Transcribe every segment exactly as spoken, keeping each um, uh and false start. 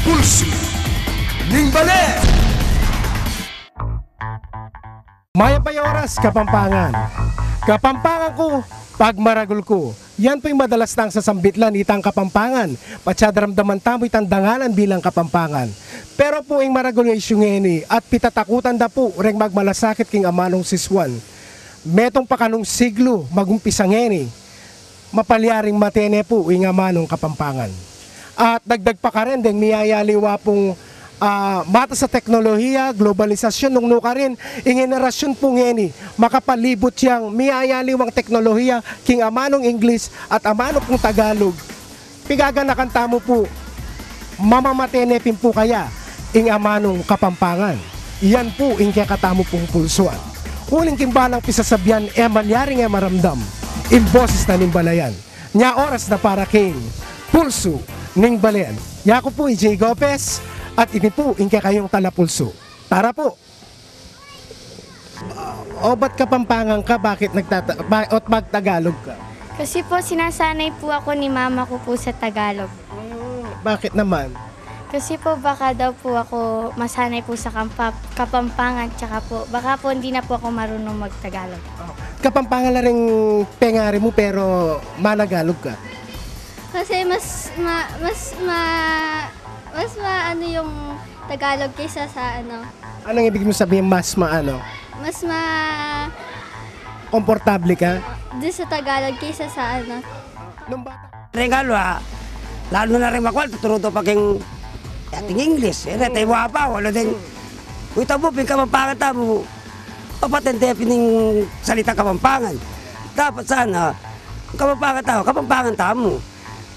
Pulsu ning Balen. Mayap a oras, Kapampangan. Kapampangan ku, pagmaragul ku. Yan pu ing madalas nang sasambit la nitang Kapampangan, patse daramdaman tamu itang dangalan bilang Kapampangan. Pero pu ing maragul a isyu ngeni at pitatakutan da pu reng magmalasakit king amanung sisuan. Metung pa kanung siglu, magumpisa ngeni, mapalyaring mate ne pu ing amanung Kapampangan. At dagdag pa karin deng miyayaliwa pung, ah, matas a teknolohiya, globalisasyon, nung nukarin ing henerasyun pu ngeni makapalibut yang miyayaliwang teknolohiya king amanung Inglis at amanung pung Tagalog. Pigaganakan tamu pu, mamamate ne pin pu kaya ing amanung Kapampangan? Yan pu ing kekatamu pung pulsuan. Uling king balang pisasabyan, e malyaring e maramdam ing boses na ning balayan. Nya oras na para king Pulsu ning Balen. Yaku pu i Jay Gopez, at ini pu ing kekayung talapulsu. Tara pu! O, ba't Kapampangan ka? Bakit nagtata-, ba-, o't magtagalog ka? Kasi po, sinasanay po ako ni mama ko po sa Tagalog. Hmm, bakit naman? Kasi po, baka daw po ako masanay po sa kampa-, Kapampangan, tsaka po, baka po hindi na po ako marunong magtagalog. O, Kapampangan la ring pengari mu, pero managalog ka? Kasi mas ma-, mas ma-, mas maano yung Tagalog kaysa sa ano. Anong ibig mo sabihin, mas maano? Mas ma- Komportable ka? Doon sa Tagalog kaysa sa ano. Nung bata Reng alwa, lalo na reng makwal, tuturu to pa keng ating English. E, reta iwa pa, wala ding, uy, tamu, pin Kapampangan tamu. Papatente pin ing salitang Kapampangan. Dapat sana, Kapampangan tamu, Kapampangan tamu.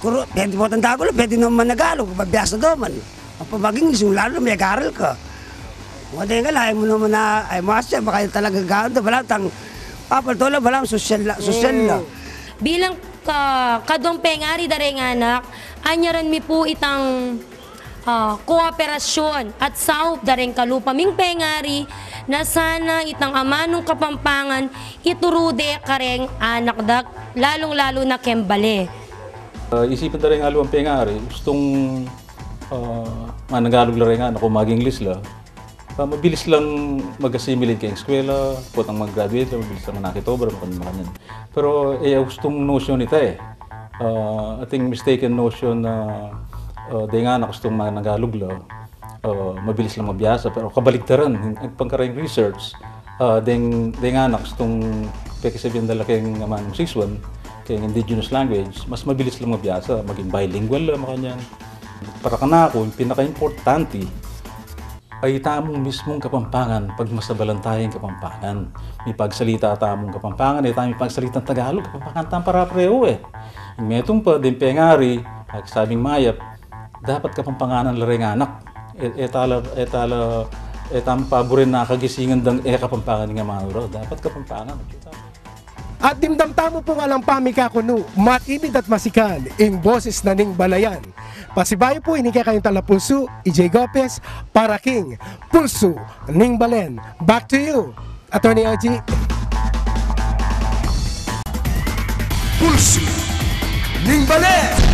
Kuru, pwede po tang Tagalog, pwede naman Tagalog, mabiasa naman. Ang pag-English, yung lalo, may aral ka. Wala nga, ay mo naman na, ay mo asya, baka yung talaga gawin to, wala tang, papalto lang, wala, sosyal la, sosyal la. Bilang ka-, kaduang pengari da reng anak, anyaran mi pu itang, ah, kooperasyun at saup da reng kalupa ming pengari na sana itang amanung Kapampangan ituru de kareng anak da, lalung-lalu na keng bale. Ah, isipan da reng alwang pengari, gustung, ah, managalug la reng anak o mag-English la. Ah, mabilis lang mag-assimilate keng eskwela, potang mag-graduate la, mabilis lang manakit obra, makanyan, makanyan. Pero, e, gustung nosyon ita, e. Ah, ating mistaken notion na, ah, deng anak gustung managalug la, ah, mabilis lang mabiasa, pero kabaligtaran, pangkareng research, ah, deng, deng anak gustung pekisabyan da la keng amanung sisuan, keng indigenous language, mas mabilis lang mabiasa, maging bilingual la, makanyan. Para kanaku, ing pinakaimportante, ay tamung mismung Kapampangan, pagmasabalan taya ing Kapampangan. Mipagsalita tamung Kapampangan, e tamu mipagsalitang Tagalog, Kapampangan tamung pare-parehu, e. Ing metung pa, deng pengari, pagsabi mayap, dapat Kapampanganan la reng anak. E, e tala, e tala, e tamung paburen na kagisingan dang e Kapampangan ing amanu ra, dapat Kapampangan. At dimdam tamu pung alang pamikakunu, matimid at masikan ing boses na ning balayan. Pasibayu pu, ini kekayung talapulsu, i Jay Gopez, para king Pulsu ning Balen. Back to you, Attorney Oji. Pulsu ning Balen.